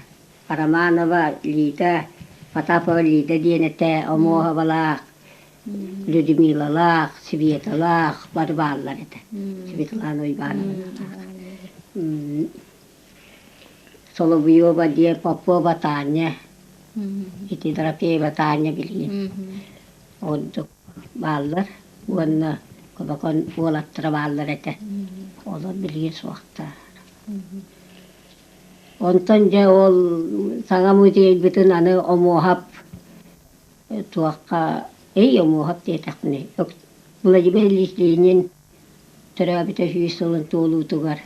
Романова, Лида, Потапова Лида диэн этэ, Омуоһабалаах, Людмилалаах, Светалаах бары бааллар этэ. Светлана Ивановналаах. Соловьева диэн Попова Таня, ити Дорофеева Таня билигин ордук бааллар уонна Кобокон уолаттара бааллар этэ. Олор билигин суохтар. Онтон дьэ ол саҥа музейбытын аны Омуоһап туохха эй Омуоһап диэтэхпинэ Владимир Ильич Ленин төрөөбүтэ сүүс сылын туолуутугар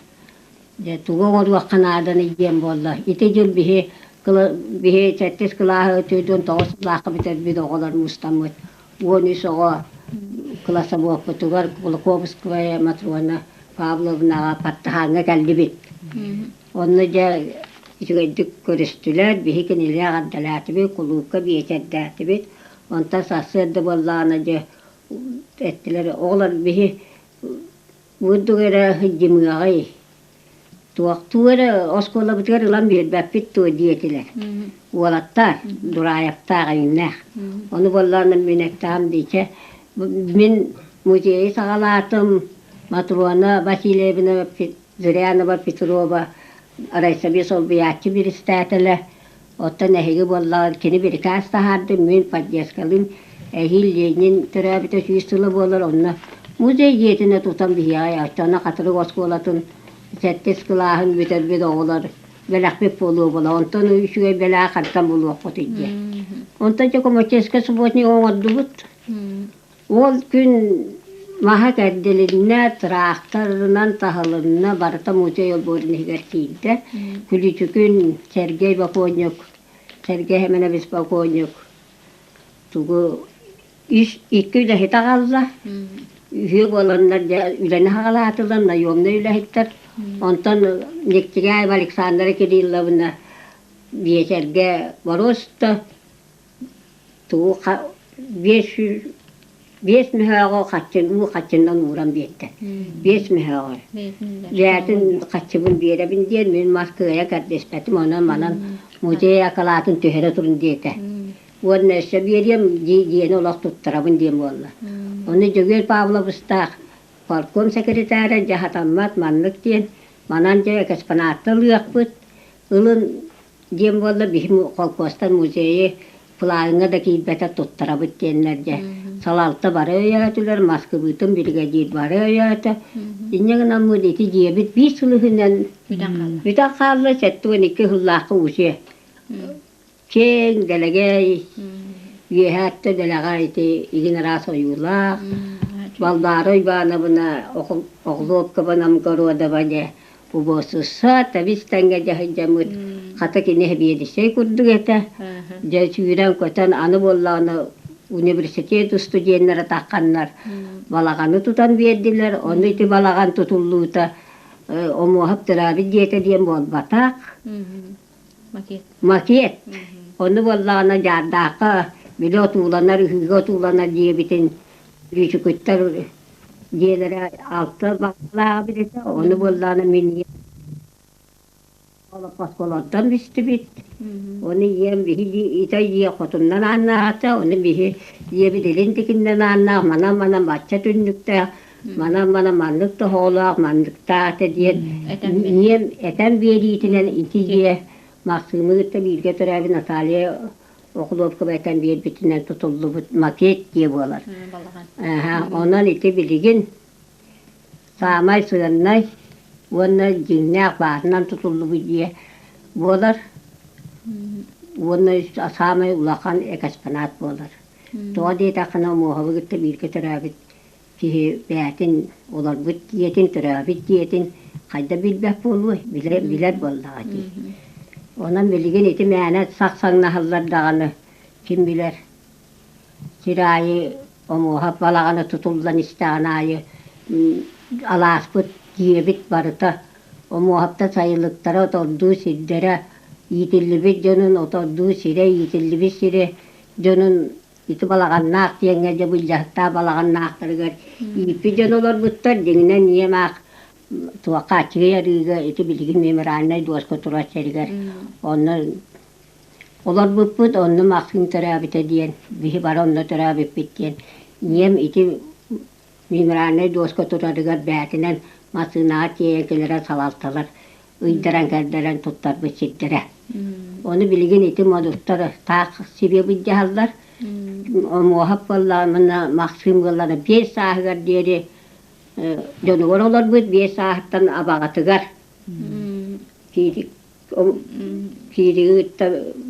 дьэ тугу оҥоруохха нааданый диэн буолла. Ити дьыл биһи биһи сэттис кылааһы 49 сыллаахха бүтэрбит оҕолор мустаммыт 13 оҕо классоводпутугар Кулаковская Матрона Павловнаҕа Паттаһааҥҥа кэллибит. Онно дьэ үчүгэйдик көрүстүлэр, биһи кинилээх эрдэлээтибит, кулуупка биэчэрдээтибит. Онтон сарсыарда буоллаҕына дьэ эттилэр, оҕолор биһи бурдук эрэ сылдьымыаҕай, туохтуу эрэ оскуолабытыгар ылан биэрбэппит дуо диэтилэр. Уолаттар, Дураевтаах эҥиннээх. Ону буоллаҕына мин эттэҕим диичэ, мин музейы саҕалаатым, Матрона Васильевна Зырянова Петрова райсовет солбуйааччы биристээтэлэ, Оттон эһиги буоллаҕын кини бирикээс таһаардым, мин поддержкалыым. Эһиил Ленин төрөөбүтэ 100 сыла буолар, онно музей дьиэтинэ тутан биһиэхэ оччоҕуна Хатырык оскуолатын сэттис кылааһын бүтэрбит оҕолор бэлэхпит буолуо буола. Онтон үчүгэй бэлэҕи хантан булуохпутуй диэн. Онтон дьэ коммунистическай субботник оҥордубут. Ол күн маһа кэрдилиннэ, тыраахтарынан таһылынна, барыта музей олбуорун иһигэр киирдэ. Күлүчүкүн Сергей Боконньук, Сергей Семенович Боконньук тугу үс икки үлэһит аҕалла. Үһүө буоланнар дьэ үлэни саҕалаатылар, наемнай үлэһиттэр. Онтон Нектигяева Александра Кирилловна биэчэргэ боруоста Тугу 505 мөһөөҕү хаччын уу хаччынан ууран биэрдэ. 5 мөһөөҕү. Дьээтин хаччыбын биэрэбин диэн мин мас кыайа кэрдиспэтим, онон манан музей акылаатын түһэрэ турун диэтэ. Уонна өссө биэриэм дьиэни олох туттарабын диэн буолла. Ону Дьөгүөр Павловыстаах партком секретара дьаһатаммат маннык диэн, манан дьэ экспонатты ылыахпыт, ылын диэн буолла биһи холкуостар музейы плаҥҥа да киирбэтэ туттарабыт диэннэр дьэ салалта бары өйөөтүлэр Москвытын биригэдьиир бары өйөөтө инньэ гынаммыт ити дьиэбит биир сыл иһинэн бүтэн хаалла 72 сыллаахха усе киэҥ дэлэгэй үөһээттэ дэлэҕэ ити игин араас ойуулаах Балбаара Уйбаанабына Оҕлуопкаба Намгородова дьэ Убуосусса тэбис-тэҥҥэ дьаһайдьаммыт хата кини сэбиэдиссэй курдук этэ. Дьэ сүүрэн-көтөн аны буоллаҕына университет устудьуоннара тахханнар балаҕаны тутан биэрдилэр. Ону ити балаҕан тутуллуута Омуоһап төрөөбүт дьиэтэ диэн буолбатах.
Макет.
Макет. Ону буоллаҕына Дьаардаахха били отууланар, ыһыыга отууланар диэбитин Лүүчүкүттэр дьиэлэрэ алта баҕалаах эбит этэ, ону буоллаҕына мин ийэм олоппосколортон бистибит. Ону ийэм биһи итэ ийэ хотуннан ааннаата, ону биһи ийэбит илин тикиннэн ааннаах, манан-манан бачча түннүктээх, манан-манан маннык тоһоҕолоох, манныктаах этэ диэн ийэм этэн биэриитинэн ити дьиэ Махсыымы кытта бииргэ төрөөбүт Наталья Охлопкова этэн биэрбитинэн тутуллубут макет дьиэ буолар. Онон ити билигин саамай сыаннай уонна дьиҥнээх баарынан тутуллубут дьиэ буолар уонна саамай улахан экспонат буолар. Тоҕо диэтэххинэ Омуоһабы кытта бииргэ төрөөбүт. Киһи бэйэтин олорбут дьиэтин, төрөөбүт дьиэтин хайда билбэт буолуой, билэр, билэр буоллаҕа дии. Онон билигин ити мээнэ сахсаҥнаһаллар даҕаны ким билэр. Сир аайы омуоһап балаҕана тутуллан истэҕин аайы алааспыт, дьиэбит барыта омуоһаптар сайылыктара, отордуу сирдэрэ, иитиллибит дьонун отордуу сирэ, иитиллибит сирэ дьонун ити балаҕаннаах диэҥҥэ дьэ былдьаһыктаах балаҕаннаахтарыгар ииппит дьон олорбуттар. Дьиҥинэн ийэм аах туохха аччыгый арыыга ити билигин мемориальнай дуоска турар сиригэр онно олорбуппут, онно Махсыым төрөөбүтэ диэн, биһи бары онно төрөөбүппүт диэн ийэм ити мемориальнай дуоска турарыгар бэйэтинэн массыынаҕа тиэйэн кэлэрэ салалталар ыйдаран кэрдэрэн туттарбыт сирдэрэ. Ону билигин ити модуттар таах сибиэ былдьаһаллар. Омуоһап буоллаҕына Махсыым буоллаҕына 5 сааһыгар диэри дьонугар олорбут, 5 сааһыттан абаҕатыгар киирик киириги кытта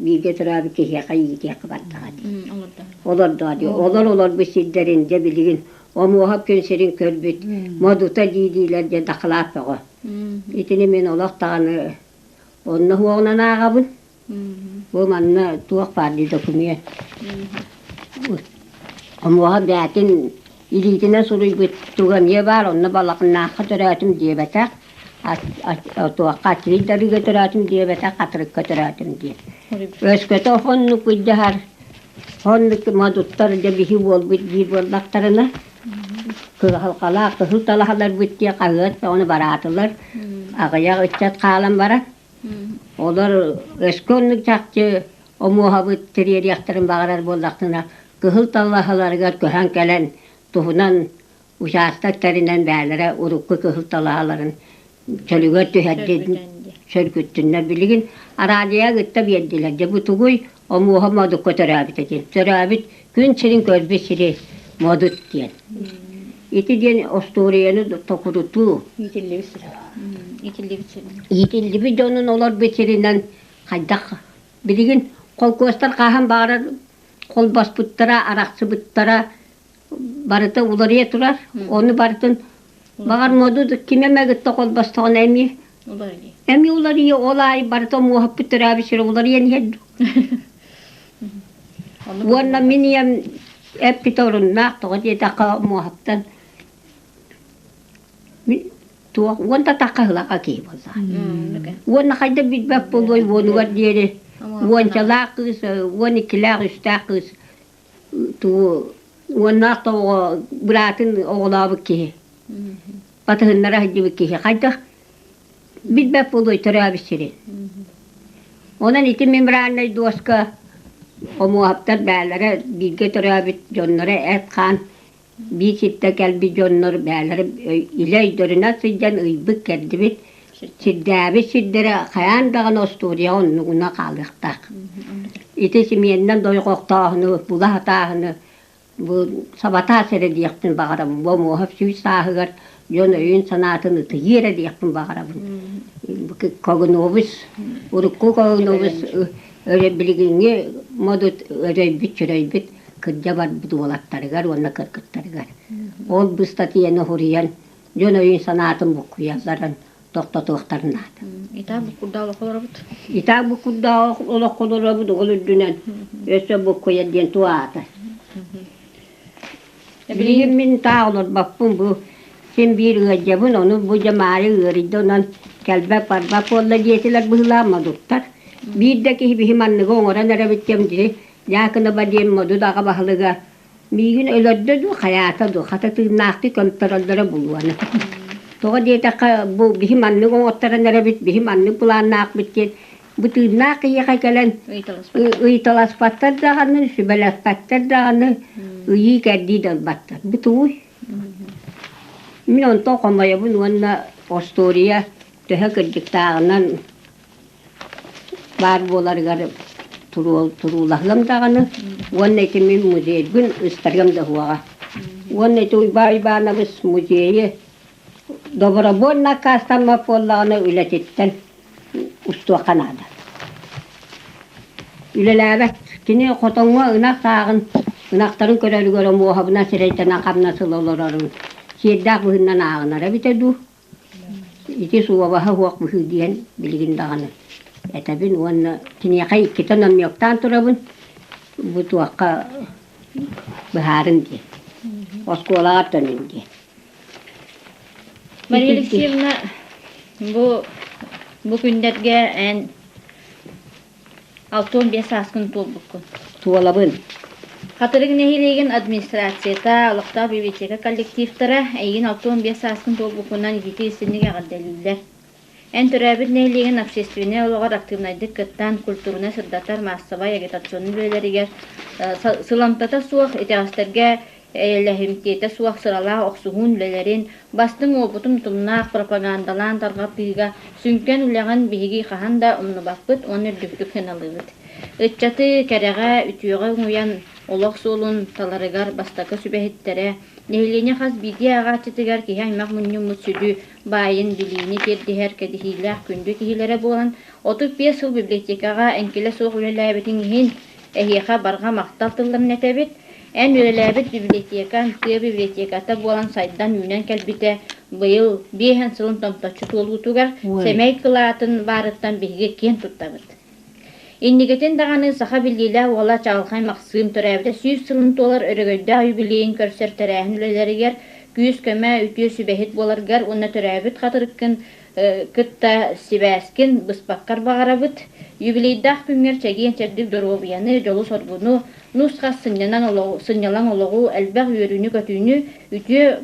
бииргэ төрөөбүт киһиэхэ иитиэххэ бардаҕа дии. Олордоо дии. Олор олорбут сирдэрин дьэ билигин Омуоһап күн сирин көрбүт модута дии-диилэр дьэ дакылаат бөҕө. Итини мин олох даҕаны онно уоҕунан ааҕабын. Бу манна туох баар дии документ. Омуоһа бэйэтин илиитинэн суруйбут туга эмиэ баар, онно балаҕаннаахха төрөөтүм диэбэтэх, туохха аччыгый төрөөтүм диэбэтэх, хатырыкка төрөөтүм диэн. Өскөтө оннук ыйдаһар, оннук модуттар дьэ биһи буолбут диир буоллахтарына, кыһалҕалаах кыһыл талаһаларбыт диэн хаһыат бөҕөнү бараатылар, аҕыйах ыччат хаалан баран. Олор өскө оннук чахчы омуоһабыт тириэриэхтэрин баҕарар буоллахтарына, кыһыл талаһаларыгар көһөн кэлэн туһунан учаастак тэринэн бэйэлэрэ урукку кыһыл талаһаларын чөлүгэр түһэрдин сөргүттүннэр. Билигин араадьыйа кытта биэрдилэр. Дьэ бу тугуй омуоһа модукка төрөөбүтэ диэн. Төрөөбүт күн сирин көрбүт сири модут диэн. Ити диэн остуоруйаны токурутуу.
Иитиллибит сирэ. Иитиллибит сиринэн.
Иитиллибит дьонун олорбут сиринэн хайдах билигин холкуостар хаһан баҕарар холбоспуттара, арахсыбыттара барыта уларыйа турар. Ону барытын баҕар моду ким эмэ кытта холбостоҕуна эмиэ эмиэ уларыйа ол аайы барыта муоһаппыт төрөөбүт сирэ уларыйан иһэр дуу. Уонна мин ийэм эппитэ оруннаах тоҕо диэтэххэ муоһаптан туох уонта тахха ыһылаха киһи буоллаҕа. Уонна хайда билбэт буолуой уонугар диэри уончалаах кыыс, 12-лээх, үстээх кыыс тугу уоннаах да оҕо быраатын оҕолообут киһи батыһыннара сылдьыбыт киһи хайдах билбэт буолуой төрөөбүт сирин. Онон ити мемориальнай дуоска Омуоһаптар бээлэрэ бииргэ төрөөбүт дьонноро эт-хаан биир сиртэн кэлбит дьоннор бээлэрэ илэ өйдөрүнэн сылдьан ыйбыт-кэрдибит, сирдээбит сирдэрэ хайаан даҕаны остуоруйаҕа оннугуна хаалыахтаах. Ити симиэннэн дойҕохтооһуну, була сатааһыны бу сабатаас эрэ диэхпин баҕарабын. Бу Омуоһап 100 сааһыгар дьон өйүн-санаатын ытыйыы эрэ диэхпин баҕарабын. Когунуобус, урукку когунуобус билигиҥҥи модут өрөйбүт-чөрөйбүт кырдьа барбыт уолаттарыгар уонна кыргыттарыгар. Ол быстатыйаны уһуруйан, дьон өйүн-санаатын буккуйалларын тохтотуохтарын наада.
Итаа буккурдаах олоххо олоробут.
Итаа буккурдаах олоххо олоробут ол үрдүнэн өссө буккуйар диэн туох аата. Билигин мин таах олорбоппун бу син биир ыалдьабын, ону бу дьэ Маайа ыарыйда онон кэлбэт барбат буолла диэтилэр быһыылаах модуттар. Биир да киһи биһи манныгы оҥорон эрэбит диэн дии Дьаакынаба диэн модут аҕа баһылыга миигин өлөрдө дуу, хайаата дуу, хата тыыннаахтыы көмтөрөллөрө булуона. Тоҕо диэтэххэ, бу биһи маннык оҥотторон эрэбит, биһи маннык былааннаахпыт диэн бу тыыннаах киһиэхэ кэлэн ыйыталаспаттар даҕаны, сүбэлэспэттэр даҕаны, ыйыы-кэрдии да ылбаттар. Бу тугуй? Мин онтон хомойобун уонна остуоруйа төһө кырдьыктааҕынан баар буоларыгар туруулаһыам даҕаны уонна ити мин музейбын ыстарыам да суоҕа. Уонна ити Уйбаан Уйбаанабыс музейы добробуонна аккаастаммат буоллаҕына үлэтиттэн устуохха наада. Үлэлээбэт. Кини хотоҥҥо ынах сааҕын Ынахтарын көрөрүгэр омуоһабынан сирэйдэнэн хамнас ыла олорорун сиэрдээх быһыынан ааҕынара эбитэ дуу? Ити суобаһа суох быһыы диэн билигин даҕаны этэбин уонна киниэхэ иккитэ намньуоктаан турабын бу туохха быһаарын диэн оскуолаҕа төнүн диэн.
Мария Алексеевна, бу бу күннэргэ эн 65 сааскын туолбуккун.
Туолабын.
Хатырык нэһилиэгин администрацията, олохтоох библиотека коллективтара эйигин 65 сааскын туолбуккунан итии истиҥник эҕэрдэлииллэр. Эн төрөөбүт нэһилиэгин общественнай олоҕор актыыбынайдык кыттан, культурнай сырдатар маассабай агитационнай үлэлэригэр сыламтата суох итэҕэстэргэ эйэлэһимтиэтэ суох сыралаах охсуһуун үлэлэрин, бастыҥ уопутун утумнаах пропагандалаан тарҕатыыга сүҥкэн үлэҕин биһиги хаһан да умнубаппыт уонна үрдүктүк сыаналыыбыт. Ыччаты кэрэҕэ, үтүөҕэ уҥуйан олох суолун таларыгар бастакы сүбэһиттэрэ, нэһилиэнньэ хас биирдии ааҕааччытыгар киһи аймах мунньуммут сүдү баайын билиини тиэрдиһэр кэтэһиилээх күндү киһилэрэ буолан, 35 сыл библиотекаҕа эҥкилэ суох үлэлээбитиҥ иһин эһиэхэ барҕа махтал тылларын этэбит. Эн үлэлээбит библиотекаҥ тыа библиотеката буолан сайдан-үүнэн кэлбитэ быйыл биэһэн сылын томточчу туолуутугар сэмэй кылаатын баарыттан биһиги киэн туттабыт. Инникитин даҕаны саха биллиилээх уола Чаҕылхай Махсыым төрөөбүтэ 100 сылын туолар өрөгөйдөөх юбилейын көрсөр тэрээһин үлэлэригэр күүс-көмө, үтүө сүбэһит буоларгар уонна төрөөбүт хатырыккын кытта сибээскин быспаккар баҕарабыт. Юбилейдаах күҥҥэр чэгиэн-чэбдик доруобуйаны, дьолу-соргуну, нус-хас сынньанан олоҕу, сынньалаҥ олоҕу, элбэх үөрүүнү-көтүүнү, үтүө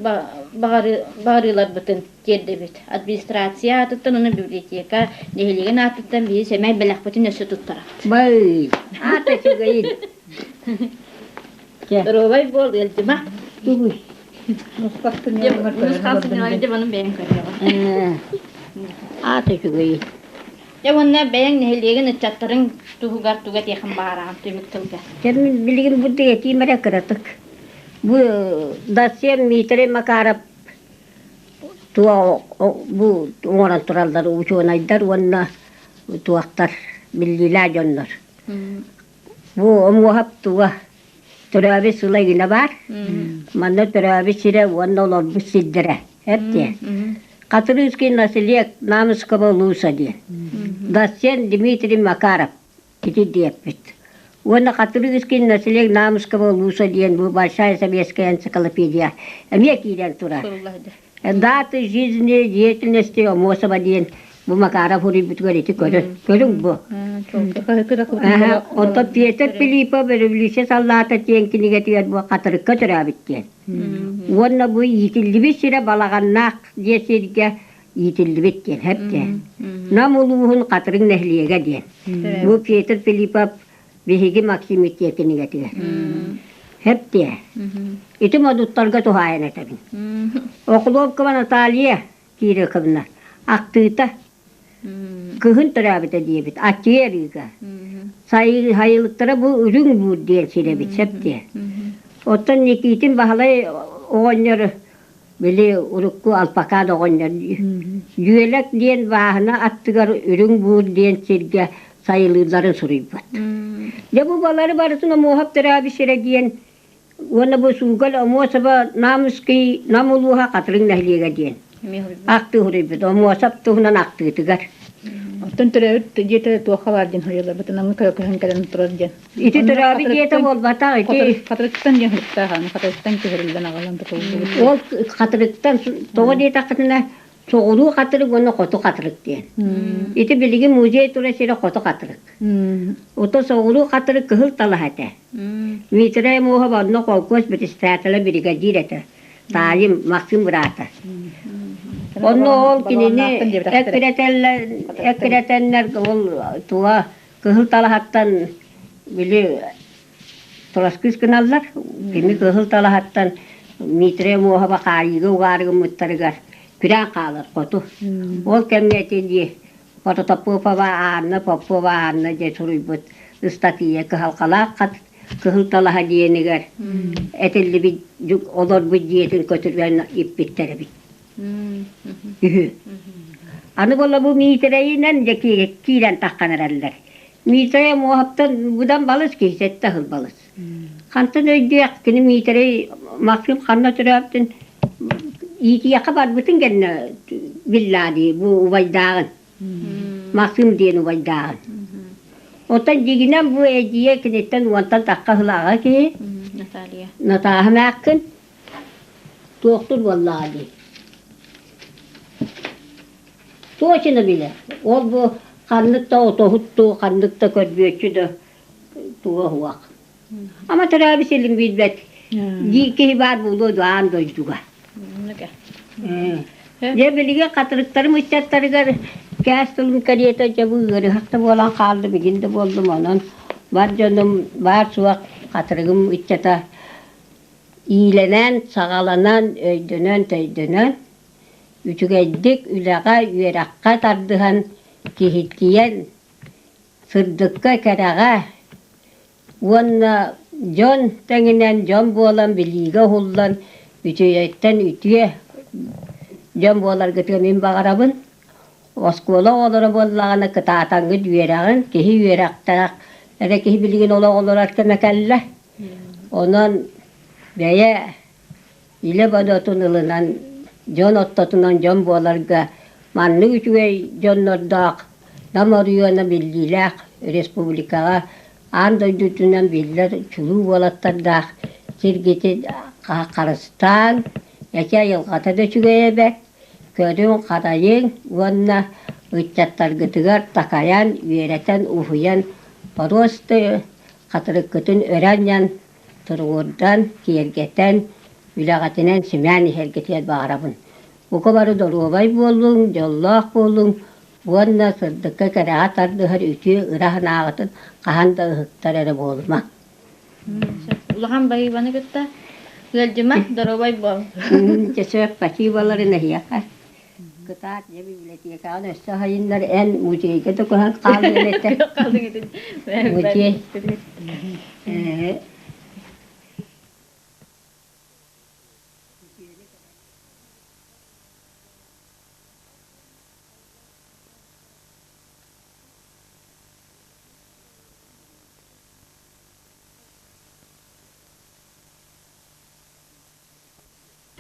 баҕарыыларбытын тиэрдэбит. Администрация аатыттан уонна библиотека нэһилиэгин аатыттан биһи сэмэй бэлэхпитин өссө туттарабыт.
Бай, аата үчүгэйин.
Доруобай буол, ыалдьыма.
Тугуй?
Нус-хас сынньалаҥ
Нус-хас сынньалаҥ дьэ маны бэйэҥ көрүөҕүҥ.
Аата үчүгэй.
Дьэ уонна бэйэҥ нэһилиэгин ыччаттарыҥ туһугар тугу этиэххин баҕараҕын түмүк тылга?
Дьэ мин билигин бу этиим эрэ кыратык. Бу Дасиан Дмитрий Макаров туох бу оҥорон тураллар учуонайдар уонна туохтар биллиилээх дьоннор. Бу омуоһап туга төрөөбүт сыла игинэ баар. Манна төрөөбүт сирэ уонна олорбут сирдэрэ. Эптиэ. Хатырыыский населек Намского улууса диэн. Доцент Дмитрий Макаров ити диэппит. Уонна Хатырыыский населек Намского улууса диэн бу Большая советская энциклопедия эмиэ киирэн турар. Даты жизни деятельности Омосова диэн бу Макаров уруйбутугар ити көрүн. Көрүҥ бу. Онтон Петр Филиппов революция саллаата диэн кинигэтигэр бу Хатырыкка төрөөбүт диэн. Уонна бу иитиллибит сирэ Балаҕаннаах диэн сиргэ иитиллибит диэн хэп диэн. Нам улууһун Хатырык нэһилиэгэ диэн. Бу Петр Филиппов биһиги Максим диэн кинигэтигэр. Хэп диэ. Ити модуттарга туһаайан этэбин. Охлопкова Наталья Кириковна ахтыыта кыһын төрөөбүтэ диэбит аччыйа арыыга. Сайылыктара бу үрүҥ буур диэн сирэбит сөп диэ. Оттон Никитин Баһылай оҕонньор били урукку алпакаат оҕонньор Дьүөлэк диэн бааһына аттыгар үрүҥ буур диэн сиргэ сайылыылларын суруйбут. Дьэ бу балары барытын Омуоһап төрөөбүт сирэ диэн уонна бу Суугал Омуосова Намский Нам улууһа Хатырык нэһилиэгэ диэн ахтыы суруйбут. Омуосап туһунан ахтыытыгар.
Оттон төрөөбүт дьиэтэ туохха баар диэн суруйаллар намҥа көһөн кэлэн турар диэн.
Ити төрөөбүт дьиэтэ буолбатах ити
Хатырыктан диэн суруктаах аны Хатырыктан көһөрүллэн аҕалан тутуллубут.
Ол Хатырыктан тоҕо диэтэххитинэ Соҕуруу Хатырык уонна Хоту Хатырык диэн. Ити билигин музей турар сирэ Хоту Хатырык. Ото Соҕуруу Хатырык кыһыл талаһа этэ. Дмитрий Мохов онно холкуос председателэ бригадир этэ. Таайым Максим быраата. Онно ол кинини эккирэтэллэр ол тула кыһыл талаһаттан били Троскыыс гыналлар. Кини кыһыл талаһаттан Дмитрий Муоһаба хаайыыга угаары гыммыттарыгар күрээн хаалар хоту. Ол кэмҥэ ити дии Протопопова Анна Попова Анна диэн суруйбут ыстатыйа кыһалҕалаах хат кыһыл талаһа диэнигэр этиллибит олорбут дьиэтин көтүрэн иппиттэр эбит. Үһү. Аны буолла бу Миитэрэйинэн дьэ киирэн таххан эрэллэр. Миитэрэй Муоһаптан быдан балыс киһи, сэттэ сыл балыс. Хантан өйдүөх кини Миитэрэй Максим ханна төрөөбүтүн иитиэххэ барбытын кэннэ биллаа дии бу убайдааҕын. Максим диэн убайдааҕын. Оттон дьигинэн бу эдьиийэ киниттэн уонтан тахха сылааҕа киһи.
Наталья.
Натааһа мээккин туохтур буоллаҕа дии. Точно билэр. Ол бу ханнык да отоһут дуу, ханнык да көрбүөччү да туга суох. Ама төрөөбүт силин билбэт дии киһи баар буолуо дуо аан дойдуга. Дьэ билигин хатырыктарым ыччаттарыгар кээс тылым кэриэтэ дьэ бу ыарыһах да буолан хааллым, игин да буоллум онон бар дьонум баар суох хатырыгым ыччата иилэнэн, саҕаланан, өйдөнөн-төйдөнөн үчүгэйдик үлэҕэ, үөрэххэ тардыһан, киһитийэн, сырдыкка, кэрэҕэ уонна дьон тэҥинэн дьон буолан билиигэ уһуллан үчүгэйтэн үтүө дьон буоларгытыгар мин баҕарабын. Оскуола оҕолоро буоллаҕына кытаатаҥҥыт үөрэҕин, киһи үөрэхтээх эрэ киһи билигин олох олорор кэмэ кэллэ. Онон бэйэ илэ бодотун ылынан, дьон ортотунан дьон буоларга маннык үчүгэй дьоннордоох Нам оройуона биллиилээх республикаҕа аан дойдутунан биллэр чулуу уолаттардаах сиргитин харыстаан, эчи айылҕата да үчүгэйэ бэрт, көрүҥ-харайыҥ уонна ыччаттаргытыгар такайан, үөрэтэн, уһуйан боруоста хатырыккытын өрө анньан туругурдан, киэргэтэн, үлэҕитинэн симээн иһэргитигэр баҕарабын. Бука бары доруобай буоллуҥ, дьоллоох буолуҥ уонна сырдыкка кэрэҕэ тардыһар үтүө ыра санааҕытын хаһан да ыһыктар эрэ буолума.
Улахан баһыыбаны кытта ыалдьыма, доруобай буол.
Чэ сөп, спасиболарын эһиэхэ. Кытаат, дьэ библиотекаҕын өссө аһайыннар эн музейга да көһөн хаалыаҥ этэ. Музей.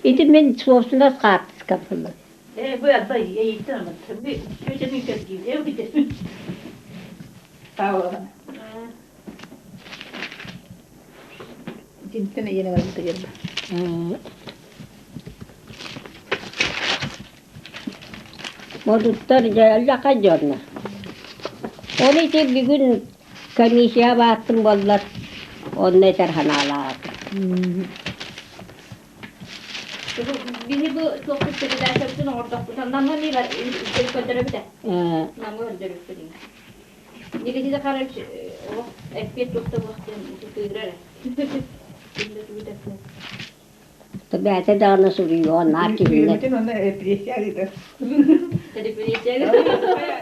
Ити мин суосунас хаартыскам сыллар.
Э, бу ата эйиттен амат. Бу өтөмүн көрдүүр. Э, Таалана. Итинтэн эйиэнэ барбыта герба.
Модуттар дьайаллаха дьонно. Ол ити бүгүн комиссия бааттым буоллар, онно этэр ханаалаах.
Биһи бу туохпут передачабытын оҥордохпутун намҥа эмиэ көрдөрөбүт ээ. Намҥа көрдөрүппүт. Никита Захарович олох эппиэт туохта буох диэн тыырар ээ.
Бэйэтэ даҕаны суруйуоҕун наар киһиннэ.
Үөрбүтүн онно репрессия ыытар.
Репрессия.